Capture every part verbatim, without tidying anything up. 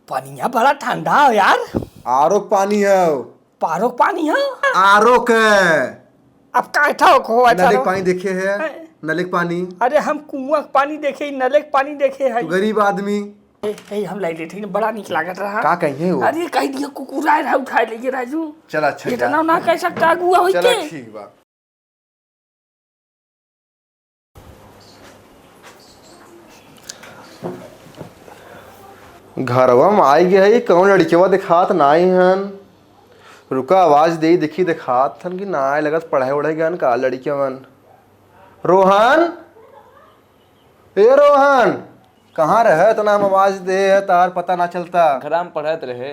पनिया बड़ा ठंडा हो यार। आरो के पानी हो। पारो के पानी हो? आरो के। अब का ठोक हो, अच्छा नले के रहो। पानी देखे है? हैं? नले के पानी। अरे, हम कुआं के पानी देखे, नले के पानी देखे है। तू गरीब आदमी। ए, ए, हम लाई लेते हैं, बड़ा नीक लागत रहा। का कहिए वो? अरे, कह दिया, कुकुर आए रहा, उठाए लेइए, राजू। चल, अच्छा, इतना जा। ना कह सकता, अगुआ होई चला, के। ठीक बा। घरवा में आई गए है, कौन लड़िकवा देखात नाई हन। रुका, आवाज दे, देखी देखात हन कि नाई, लगत पढ़े उढ़े गए हन का लड़िकवन। रोहन, ए रोहन, कहाँ रहे? इतना हम आवाज दे है, तार पता ना चलता। घरा में पढ़त रहे।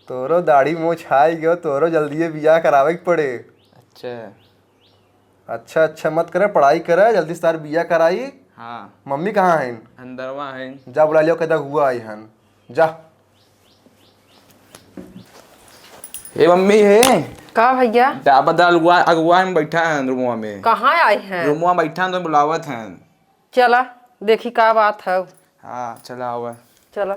तोरो दाढ़ी मोछ आइ गयो, तोरो जल्दिए बियाह करावे के पड़े। अच्छा। अच्छा, अच्छा मत करे, पढ़ाई करे, जल्दी से तार बियाह कराई। हाँ। मम्मी कहाँ हैं? अंदरवा हैं। जा बुला लियो, कहता हुआ आई हन। जा। ए मम्मी है। का भैया? डाबा दा अगुआ, अगुआ में बैठा है रूमवा में। कहाँ आए हैं? रूमवा में बैठा है, तो बुलावत हैं। चला, देखी का बात है। हाँ, चला आवा। चला।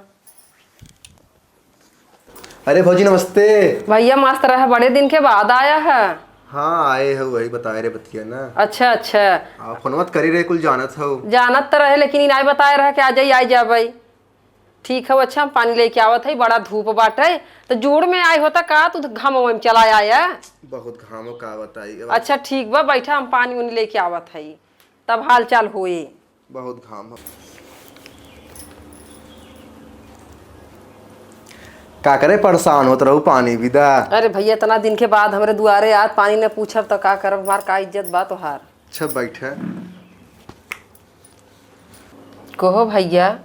अरे भौजी, नमस्ते। भैया, मस्त रहे, बड़े दिन के बाद आया है। हाँ, आए हो, वही बताए रहे बतिया ना। अच्छा, अच्छा। आप फोन मत करी रहे, कुल जानत हो। जानत तो रहे, लेकिन इनाय बताए रहे कि आ जाई, आ जाबई। ठीक है, अच्छा, हम पानी लेके आवत है, बड़ा धूप बाटे। तो जोड़ में आए होता का, तू घाम में चला आया? बहुत घाम हो, का बताई अब। अच्छा, ठीक बा, बैठा, हम पानी उनी लेके आवत है। तब हाल चाल होई। बहुत घाम हो। का करे, परेशान होत रहू, पानी भी दा। अरे भैया, इतना दिन के बाद हमरे दुआरे आज पानी न पूछब तो का करब, हमार का इज्जत बा तोहार। अच्छा, बैठे। कहो भैया,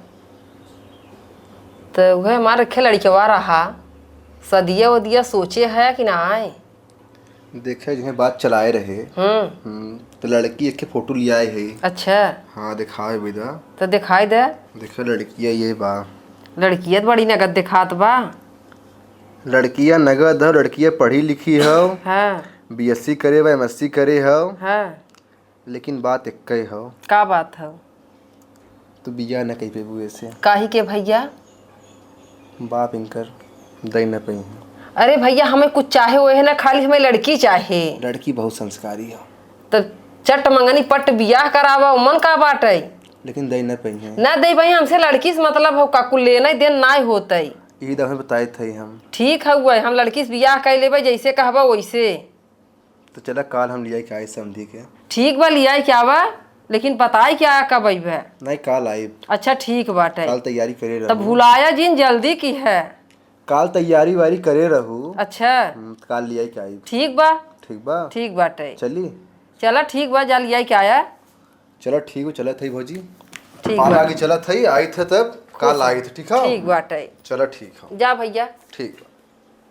तो वह हमार रखे लड़कवा रहा, सदिया वदिया सोचे है कि ना आए? देखे, जो है बात चलाए रहे। हम्म। हम्म, तो लड़की एक के फोटो ले आए है। अच्छा। हाँ, दिखाए बेदा। तो दिखाई दे। देखो, लड़किया ये बा। लड़किया तो बड़ी नगद दिखात बा। लड़किया नगद हो, लड़किया पढ़ी लिखी हो। हाँ। बीएससी करे बा, एमएससी करे हो। हाँ। लेकिन बात एक्के हो। का बात हो? तू बियाह न कई पेबू ऐसे। काहे के भैया? बाप इनकर दई न पई हैं। अरे भैया, हमें कुछ चाहे, वो है ना, खाली हमें लड़की चाहे। लड़की बहुत संस्कारी हो। तो चट मंगनी पट बियाह करावा, उमन का बाटे? लेकिन दई न पई हैं। ना दे भाई, हमसे लड़की से मतलब हो, का कुल लेना देन ना होते। यही दफे बताए थे हम। ठीक है, हुआ है, हम लड़की से बियाह कर लेबे, जैसे कहबा वैसे। तो चला, काल हम लियाई के आई समधी के। ठीक बा, लियाई के आवा, लेकिन बताई के आ कब अइबे? नहीं, काल आइब। अच्छा, ठीक बाटे। काल तैयारी करे तब रहू। भुलाया जिन, जल्दी की है। काल तैयारी वारी करे रहू। अच्छा। हम्म, तो काल लियाई के आइब। ठीक बा। ठीक बा? ठीक बाटे। चली? चला, ठीक बा, जा लियाई के आया। चला, ठीक हो, चलत है भौजी। ठीक पाला बा। आगे चलत है, आई थे तब, काल खुश आई थे, ठीक है? ठीक बाटे। चला, ठीक है। जा भैया। ठीक बा।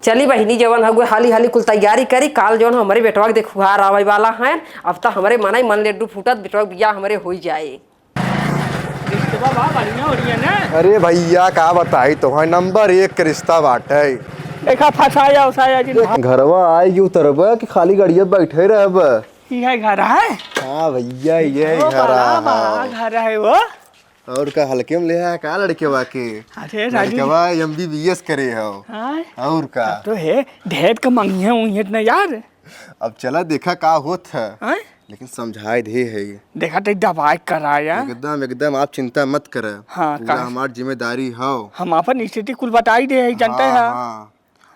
चली बहिनी, जवन हउए हाली हाली कुल तैयारी करी, काल जवन हमरे बेटवा के देखुहार आवे वाला है, अब तो हमरे मनई मन लेड्डू फूटत, बेटवा के बियाह हमरे होई जाए। रिश्तवा बा बढ़िया, बढ़िया ना? अरे भैया, का बताई तोहैं, नंबर एक के रिश्ता बाटे। देखा, फंसाया उसाया जिन। देख, घरवा आई के उतरबा कि खाली गड़िया बैठे रहबा? ई है घर है? हाँ भैया, ये ओ, घर बड़ा है। बड़ा घर है वो। और का, हल्के में ले है का लड़कवा के? अरे राजू। लड़कवा एमबीबीएस करे हो। हाँ। और का? तब तो है, ढेर के मंगिया उंगिया न यार। अब चला देखा का होत है। हाँ? लेकिन समझाए दे है। देखा तो दवाई कराया। एकदम, एकदम आप चिंता मत करे। हाँ, पूरा का? हमार जिम्मेदारी हो। हम अपन स्थिति कुल बताई दे है, जानते हाँ, हैं। हाँ।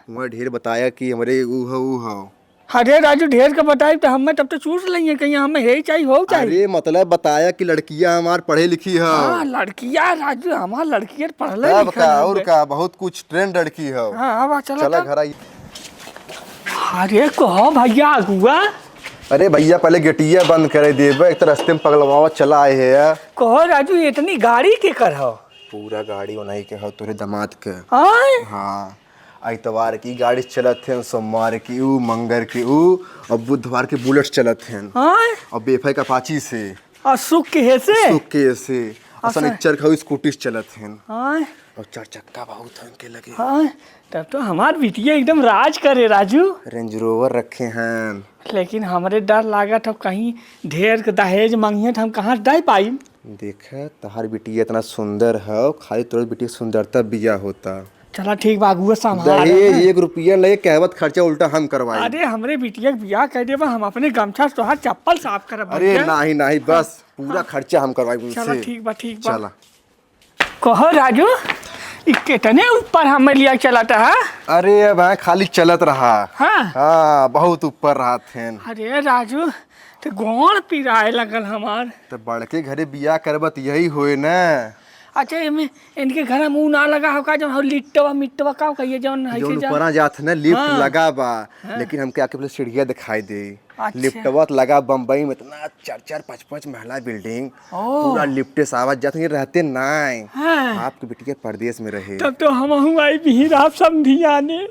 वह ढेर बताया कि हमरे ऊ हो, ऊ हो। अरे राजू, ढेर के बताई तो हमें तब तो चूस लेंगे, कहीं हमें हे चाहिए, हो चाहिए। अरे मतलब बताया कि लड़किया हमार पढ़े लिखी हो। हाँ, लड़किया राजू, हमार लड़किया पढ़ले तब लिखल का, हवे। और का, बहुत कुछ ट्रेंड लड़की हो। हाँ, अब चला चला तब। घर आई। अरे कहो भैया अगुआ। अरे भैया, पहले गेटिया बंद करे देबे, एक तो रस्ते में पगलवावा चला आए है। कहो राजू, इतनी गाड़ी के कर हो? पूरा गाड़ी ओनाही के हो, तोरे दामाद के। आय? हाँ, आइतवार की गाड़ी चलत हैं, सोमवार की ऊ, मंगर की ऊ, और बुधवार की बुलेट चलत हैं। आय? और बेफे का अपाची से। और सुख के है से? सुख के है से। और अच्छा। शनिचर का ऊ स्कूटी से चलत हैं। आय? और चार चक्का बहुत है उनके लगे। आय? तब तो हमार बिटिया एकदम राज करे, राजू। रेंज रोवर रखे हैं। लेकिन हमरे डर लागत, अब कहीं ढेर के दहेज मंगिए तो हम कहाँ दे पाई? देखा, तहार बिटिया इतना सुंदर है, खाली तोर बिटिया सुंदरता बिया होता। चला ठीक बा, अगुआ संभाल। दहेज एक रुपया नहीं, कहवत खर्चा उल्टा हम करवाई। अरे, हमरे बिटिया के बियाह कर देबा, हम अपने गमछा से तोहार चप्पल साफ करब अरे भैया। नहीं, नहीं, बस पूरा खर्चा हम करवाई उनसे। चला ठीक बा, ठीक बा। चला। कहो राजू, ई कितने ऊपर हमें लिया चलत है? अरे भाई, खाली चलत रहा। हाँ। हाँ, बहुत ऊपर रहा थे। अरे राजू, तो गोड़ पिराए लगल हमार। तो बड़के घरे बियाह करबा त यही होए ना। अच्छा, एमे इनके घर में ऊ ना लगा हो का, जौन हो लिट्टवा मिट्टवा का कहिए, जौन है जौन से जा- ऊपरा जात है ना, लिफ्ट हाँ। लगा बा, हाँ। लेकिन हमके आके पहले सीढ़िया दिखाई दे। अच्छा। लिफ्टवा त लगा बम्बई में, इतना चार चार पाँच पाँच महला बिल्डिंग, ओ। पूरा लिफ्टे से आवत जात, ये रहते नाय। हाँ। आपके बिटिया परदेश में रहे। तब तो हमहू आई भी रहा समधियाने।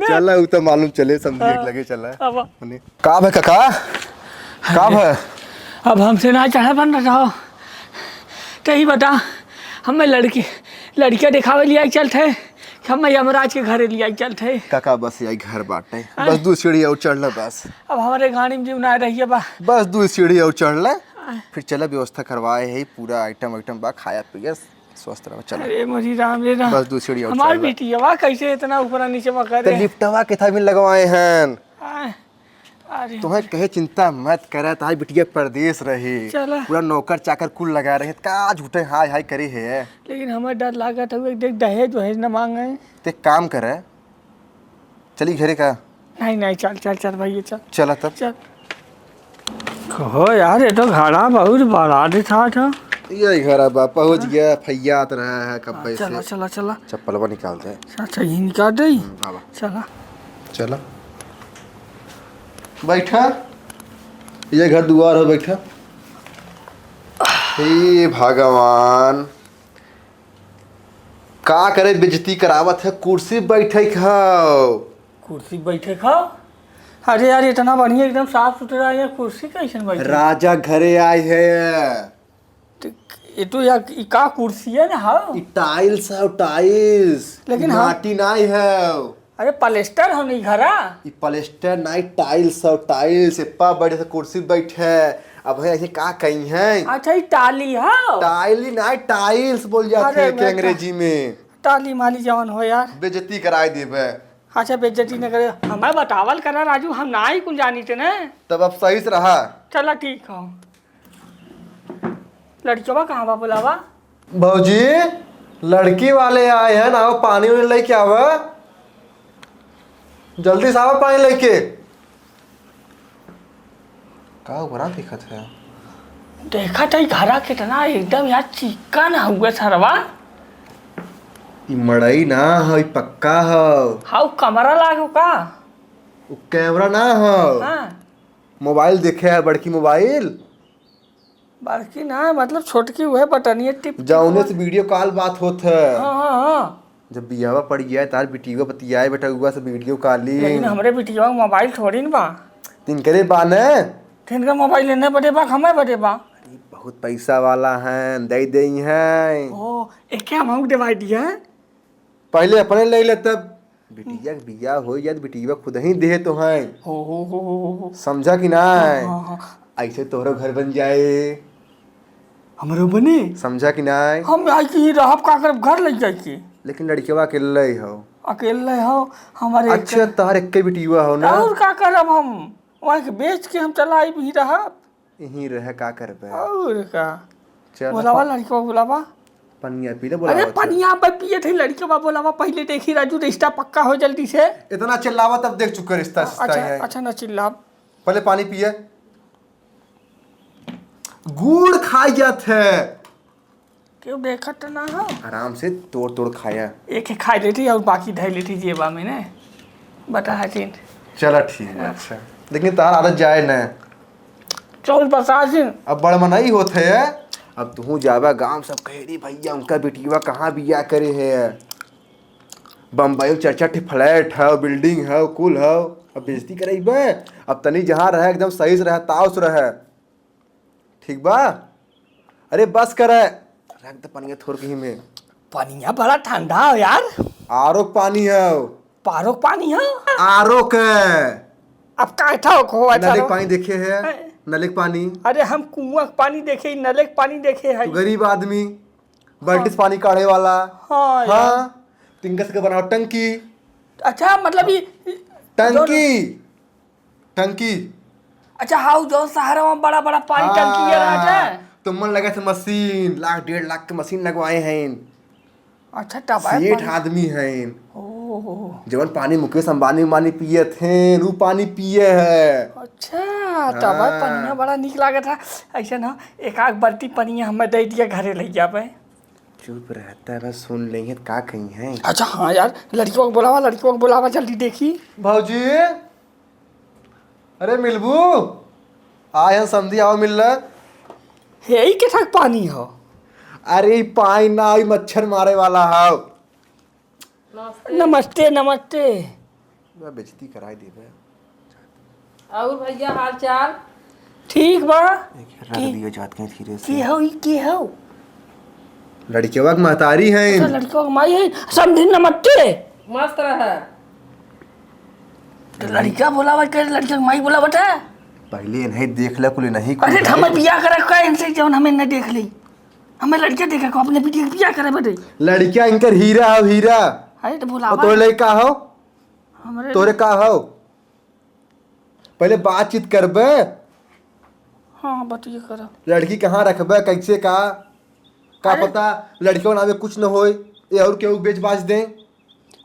चला, उ तो मालूम चले, समझे हाँ। लगे चला। अब मने, का भे काका? का भे? अब हमसे ना चढ़ा बन रहा हो। तो ही बता, हमें लड़की, लड़कियां दिखावे लिया चलत है कि हमें यमराज के घरे लिया चलत है? काका, बस यही घर बाटे, हाँ। बस दो सीढ़ी और चढ़ ले बस। अब हमारे गाड़ी में जीव ना रहिए बा। बस दो सीढ़ी और चढ़ ले, हाँ। फिर चला व्यवस्था करवाए है, पूरा आइटम वाइटम बा, खाया पिया, स्वस्थ रहो, चला। अरे मोरी राम रे राम। बस दो सीढ़ी और हमार चढ़ ले। बिटिया कैसे इतना ऊपर नीचे में तो करे? लिफ्टवा के था भी लगवाए हैं। हाँ। अरे। तुम्हें कहे चिंता मत करे, ताई बिटिया परदेश रही। चला। पूरा नौकर चाकर कुल लगा रहे, का झूठे हाय हाय करे है। लेकिन हमें डर लागत है, देख दहेज वहेज न मांगे। ते काम करे, चली घरे का? नहीं, नहीं, चल, चल, चल भैया, चल। चला तब। चल। कहो यार, ये तो घड़ा बहुत बड़ा दिखा था। यही घड़ा बा, पहुँच हाँ। गया, फैयात रहा है कब हाँ, से। चला, चला, चला। चप्पलवा निकाल दे। अच्छा, ये निकाल दे। हम्म, आवा। चला। चला। बैठा, ये घर दुआर हो, बैठा। हे भगवान, का करे, बेइज्जती करावत है, कुर्सी बैठे खाओ। कुर्सी बैठे खाओ? अरे यार, इतना बढ़िया, एकदम साफ सुथरा है, कुर्सी कैसन बैठे? राजा घरे आए है। तो ये तो यार, ई का कुर्सी है ना, हाँ? ई टाइल्स है, टाइल्स। लेकिन हम माटी नाई है। अरे, पलेस्टर हो नहीं घरा? ई पलेस्टर नाई, टाइल्स हो, टाइल्स। इतना बढ़िया से कुर्सी बैठे। अब है, ऐसे का कही है? अच्छा, ई टाली हो? टाली नाई, टाइल्स बोल जाते अरे, हैं के मैं अंग्रेजी में। टाली माली जवन हो यार। बेइज्जती कराई देबे। अच्छा, बेइज्जती न करे। हमें बतावल करा राजू, हम ना ही कुल जानी थे ना। तब अब सही से रहा। चला, ठीक हो। लड़कवा कहाँ बा, बुलावा? भौजी, लड़की वाले आए हैं, आओ पानी उनी लेके आवा। जल्दी से आवा पानी लेके। का ओकरा देखत है? देखत है घरा कितना एकदम यार चिकन हउए सरवा। ई मड़ई ना ह, ई पक्का ह। हाउ कमरा लागो का? उ कैमरा ना ह। हाँ। मोबाइल देखे है, बड़की मोबाइल। बड़की ना, मतलब छोटकी उहे बटनिया टिप टिप जौने से वीडियो कॉल बात होत है। हाँ, हाँ, हाँ। जब बियाहवा पड़ गया, तार बिटिया बतियाए बेटा उआ से वीडियो कॉलिंग। लेकिन हमरे बिटिया के मोबाइल थोड़ी न बा। तिनकरे बा न। तिनकर मोबाइल लेने बदे बा, हमें बदे बा। अरे, बहुत पैसा वाला है, दे दे हैं। ओ, एके हम देवाई दिया है। पहले अपने ले ले तब। बिटिया के बियाह हो जाए तो बिटिया खुद ही दे तो हैं। हो, हो, हो, हो, हो। समझा कि ना? हाँ, हाँ, हाँ। ऐसे तोहरो घर बन जाए। हमरो बने? समझा कि ना? हम आई के ही रहब, का करब, घर लग जाए के। लेकिन लड़कवा अकेले हो। अकेले हो, हमारे अच्छा, एक तोहर एक्के बिटिया हो ना? और का करब हम? वहाँ के बेच के हम चला आई भी रहब। यहीं रह का करबे? और का? चल, बोलावा पा- लड़कवा, बोलावा। पनिया पी ले, अरे बोलावा, चल। पनिया पे पिए थे लड़कवा, बोलावा। पहले देखी राजू, रिश्ता पक्का हो जल्दी से। इतना चिल्लावा, तब देख चुका रिश्ता, रिश्ता अच्छा, है। अच्छा, ना चिल्ला। पहले पानी पिए। गुड़ खाई जात है। क्यों देखत ना हो? आराम से तोड़ तोड़ खाया। एक ही खाई लेती और बाकी धई लेती जेबा में ने। बता हसीन। चला ठीक है, अच्छा। लेकिन तार आदत जाए न। चौल बता हसीन। अब बड़ मनई होत है, अब तू जाबा गांव, सब कहे, "रे भैया, उनका बेटिया कहाँ बियाह करे है? बम्बई में चार चार ठे फ्लैट है, बिल्डिंग है, कुल है।" अब बेइज्जती करइबे। अब तनी जहाँ रहे, एकदम सही से रहे, ताव से रहे। ठीक बा? अरे बस करे। रख दे पनिया थोड़ कहीं में। पनिया बड़ा ठंडा हो यार। आरो के पानी है। पारो के पानी है? आरो के। अब का था को अच्छा नदी रो। पानी देखे है? हैं? नले क पानी। अरे, हम कुआँ क पानी देखे, ई नले क पानी देखे है। तू गरीब आदमी, बाल्टी से हाँ। पानी काढ़े वाला। हाँ यार। हाँ, तिनका से के बनाओ टंकी। अच्छा, मतलब ई टंकी, टंकी। अच्छा, हाउ जौन शहर में बड़ा बड़ा पानी टंकी है, हाँ, राजा। तो मन लगे थे मशीन, लाख डेढ़ लाख के मशीन लगवाए हैं। अच्छा, तब आए सेठ पानी। आदमी हैं। ओहो। जवन पानी मुकेश अंबानी उम्बानी पिए थे, ऊ पानी पिए है। अच्छा, तब आए हाँ। पनिया बड़ा नीक लागत है। ऐसे ना, एक आध बाल्टी पनिया हमें दे दिया, घरे ले जाबे। चुप रहता है, बस सुन लेंगे तो का कही है। अच्छा, हाँ यार, लड़कियों को बुलावा, लड़कियों को बुलावा, जल्दी देखी। भौजी, अरे मिलबू, आए हैं समधी, आओ मिल ले। हे, ई के ठक पानी हो? अरे ई पानी ना, ई मच्छर मारे वाला हो। नमस्ते। नमस्ते, नमस्ते। बा बेइज्जती कराई देबे। और भैया हाल चाल? ठीक बा। एक रख के-, दियो जात कहीं धीरे से। के हो, ई के हो? लड़केवा के महतारी हैं। अच्छा, लड़केवा के माई है। समधी नमस्ते। मस्त रहे। तो लड़का बोलावत करे, लड़का के माई बोलावत है। पहले इन्हें देख ले, कुल नहीं कुल अरे, है। हमें बियाह करे का इनसे, जौन हमें न देख ली। हमें लड़का देखे को, अपने बिटिया के बियाह करे बदे। लड़का इनकर हीरा हो, हीरा। अरे, तो और बोलावा। तोरे लड़का हो? हमरे तोरे का हो? पहले बातचीत करबे। हाँ, बतिये करब। लड़की कहाँ रखबे, कैसे का? का अरे पता लड़कियों नामे कुछ न होए, ये और केहू बेच बाच दे।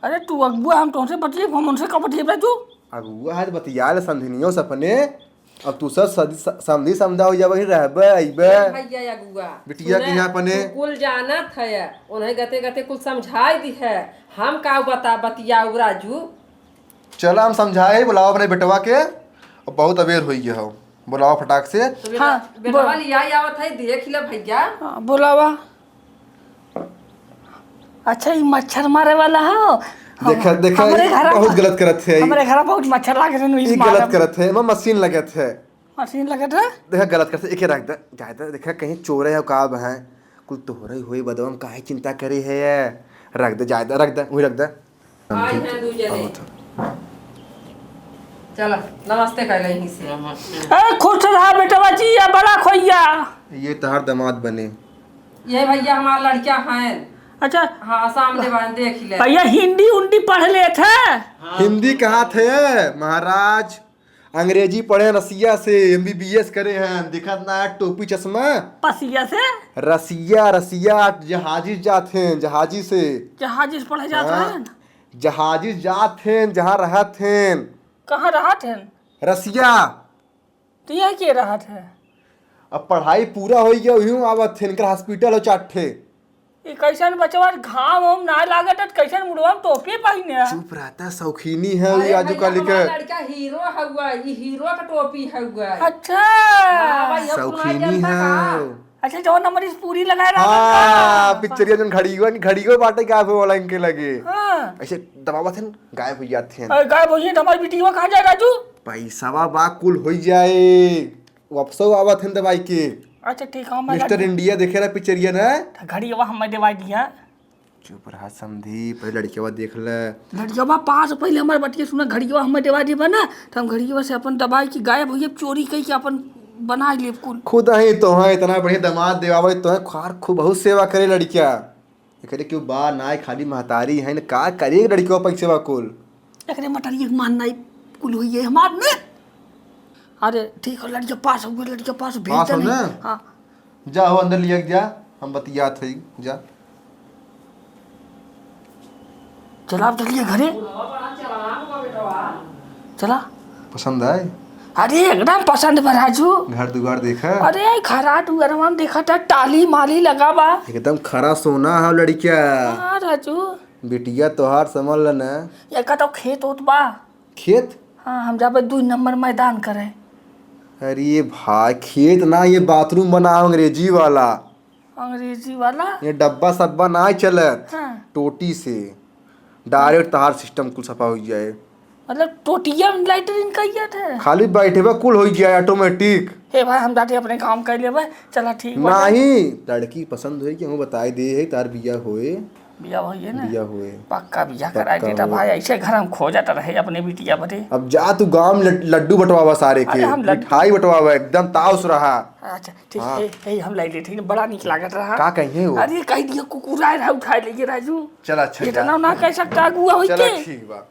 अरे तू अगुआ, हम तोहसे बतिये, हम उनसे का बतियेबे तू? अगुआ है तो बतिया ले समधिनियों से अपने। अब तू सब सदी-, स-, समधी समधा हो जाबे, वहीं रहबे, अइबे। ए भैया अगुआ, बिटिया सुने, के यहाँ अपने। तू कुल जानत है, उन्हें गते गते कुल समझाई दी है। हम का बता, बतियाऊ राजू? चला हम समझाए, बुलाओ अपने बेटवा के। अब बहुत अबेर होई गया हो, बुलाओ फटाक से। तो बेटा, हाँ, बेटवा बोल। लिया आवत है, देख ले भैया। हाँ, बुलावा। अच्छा, ई मच्छर मारे वाला हो? देखा, देखा, हमरे ई घरा बहुत गलत करत है, ई। हमरे घरा बहुत मच्छर लागे रहे, ई ई गलत मारब। करत है, एमा मशीन लगत है। मशीन लगत है? देखा, गलत करत है, एके रख दे, जाए दे, देखा, कहीं चोरे हो का है, कुल तोहरे ही होई, बदवा में काहे चिंता करे है, रख दे, जाए दे, रख दे, वही रख दे। आई हैं दू जने। बहुत। चला, नमस्ते कर ले यहीं से। ए, खुश रहा बेटवा जी, या बड़ा खोइया। ये तहार दामाद बने। ये भैया हमार लड़का हैं। अच्छा। हाँ, सामने बा, देख ले। भैया हिंदी उंदी पढ़ लेत है? हाँ। हिंदी कहा थे महाराज, अंग्रेजी पढ़े रसिया से, एमबीबीएस करे हैं, दिखत ना है टोपी चश्मा। पसिया से? रसिया, रसिया, जहाजी जात हैं, जहाजी से। जहाजी से पढ़े जात हाँ, हैं? जहाजी जात हैं, जहाँ रहत हैं। कहाँ रहत हैं? रसिया। तो यहाँ के रहत है? अब पढ़ाई पूरा हो गया, उही में आवत हैं, इनकर हॉस्पिटल हो चार ठे। ई कैसन बचवा, घाम वाम ना लागत है, कैसन मुड़वा में टोपी पहिने है? चुप रहता, शौकीनी है, अरे ये आजू भैया, काल के। हमार लड़का हीरो हउआ, ई हीरो का टोपी हउआ। अच्छा। हाँ भाई, हम सुनाई शौकीनी देता है। का? अच्छा, जौन हमारी पूरी लगाए रहत हाँ, का? पिक्चरिया जौन घड़ियो, घड़ियो बाटे गायब हो वाला इनके लगे। हाँ। ऐसे दबावत हैं, गायब हो जाते हैं। अरे गायब हो जाए तो हमारी बिटिया कहाँ जाए राजू? पैसावा बा कुल हो जाए। वापसो आवत हन दवाई के। अच्छा, ठीक है, हम मिस्टर लड़की इंडिया देखे रहा पिक्चरिया ना? तो घड़ियवा हमें देवाई दिया। चुप रहा समधी, पहले लड़कियवा देख ले। लड़कियवा पास, पहले हमारे बतिया सुना, घड़ियवा हमें देवाई दिया ना, तो हम घड़ियवा से अपन दवाई की गायब हुई, अब चोरी कई के अपन बना ले कुल। खुद ही तो है इतना बढ़िया दामाद देवावे तो है, खार खूब बहुत सेवा करे लड़किया। एकरे क्यों बा नाय, खाली महतारी है न, का करे लड़कियों पैसे बा कुल। एकरे मटरिया के मान नाय कुल हुई है हमार ने। अरे ठीक हो, लड़किया पास हो गए, लड़किया पास हो, भेज पास हो देने। ना? हाँ। जा हो अंदर लिया के जा, हम बतियात है, जा। चला अब चलिए घरे। चला। पसंद आए? अरे एकदम पसंद बा राजू। घर दुआर देखा? अरे खरा दुआरवा में देखा था, टाली माली लगा बा। एकदम खरा सोना है लड़किया। हाँ राजू। बिटिया तोहार समझ ल न। एका तो खेत ओत बा। खेत? हाँ, हम जाबे दुई नंबर मैदान करे। अरे भाई, खेत ना, ये बाथरूम बनाओ अंग्रेजी वाला। अंग्रेजी वाला? ये डब्बा सब्बा ना चलत। हाँ। टोटी से डायरेक्ट तहार सिस्टम कुल सफा हो जाए। मतलब टोटिया में लैट्रिन कइया थे? खाली बैठे बा कुल हो जाए ऑटोमेटिक। हे भाई, हम जाते अपने काम कर लेबे। चला ठीक बा। नहीं, लड़की पसंद होई कि हम बताई दे है, तार बिया होए। बिया हुए ना? बिया हुए। पक्का बिया कराए देता भाई, ऐसे घर हम खोजत रहे अपने बिटिया बदे। अब जा तू गांव में लड-, लड्डू बटवावा सारे के, अरे हम लड्डू मिठाई बटवावा, एकदम ताव से रहा। अच्छा ठीक है, यही हम लाई लेते हैं, बड़ा नीक लागत रहा। का कहिए वो? अरे कह दिया कुकुर आए रहा उठाए लेके राजू। चल अच्छा इतना जा। ना कह सकता अगुआ होई चला के। ठीक बा।